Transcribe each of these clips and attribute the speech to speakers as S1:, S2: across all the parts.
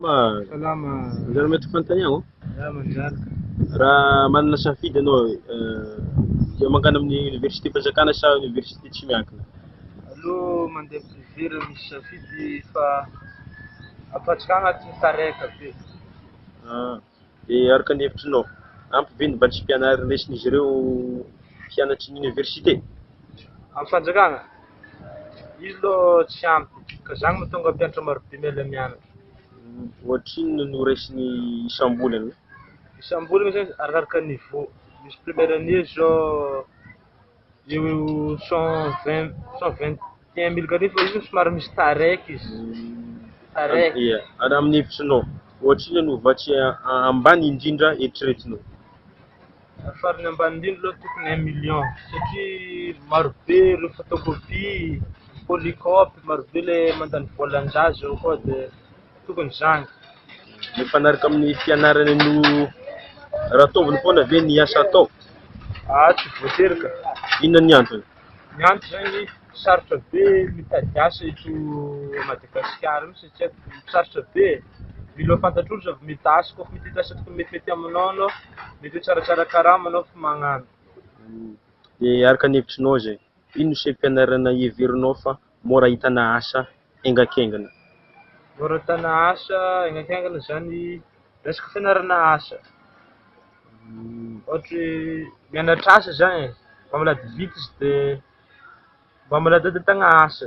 S1: Salama.
S2: Manjary mety fanontaniana.
S1: Ya, manjary.
S2: Raha manana safidy ianao, dia mankany amin'ny université fanjakana sa université tsy miankina?
S1: Aloha mandeha privé raha misy safidy, fa am-panjakana tsy taraiky be.
S2: Ah, dia araka ny hevitrinao, ampy ve ny vatsim-pianarana raisin'izy ireo mpianatry ny université?
S1: Amin'ny fanjakana izy aloha tsy ampy, ka zany mahatonga mpianatra marobe miala mianatra.
S2: Ohatrinona no raisiny isam-bolana?
S1: Isam-bolana zany arakaraka niveau. Misy première année zao eo eo 120, 121 mille kare, fa izy somary misy taraiky izy. Taraiky.
S2: Ia, ary amin'ny hevitrinao, ohatrinona no vatsy ambany indrindra eritreretinao?
S1: Farany ambany indrindra aloha tokony 1 million, satria marobe ireo photocopie, polycope, marobe le mandany volan-jaza eo koa, dia tokony zany.
S2: Mifanaraka amin'ny fianarana no raha ataoviny foana ve ny asa atao?
S1: Ah, tsy voatery ka.
S2: Inona ny antony?
S1: Ny antony zany, sarotra be mitady asa eto Madagasikara io, satria sarotra be. Mila fantatr'olo zao vao mety asa, koa fa mety asa tokony metimety aminao anao, mety ho tsaratsara karama anao fa magnano.
S2: Dia araka ny hevitrinao zay, ino no seha-pianarana heverinao fa mora ahitana asa haingankaingana?
S1: Mora ahitana asa haingankaingana zany resaka fianarana asa. Ohatra hoe mianatra asa zany e, mba malady vita izy dia mba malady ahitana asa.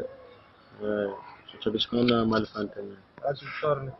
S2: Misaotra betsaka anao namaly fanontaniana.
S1: Azo isaorana.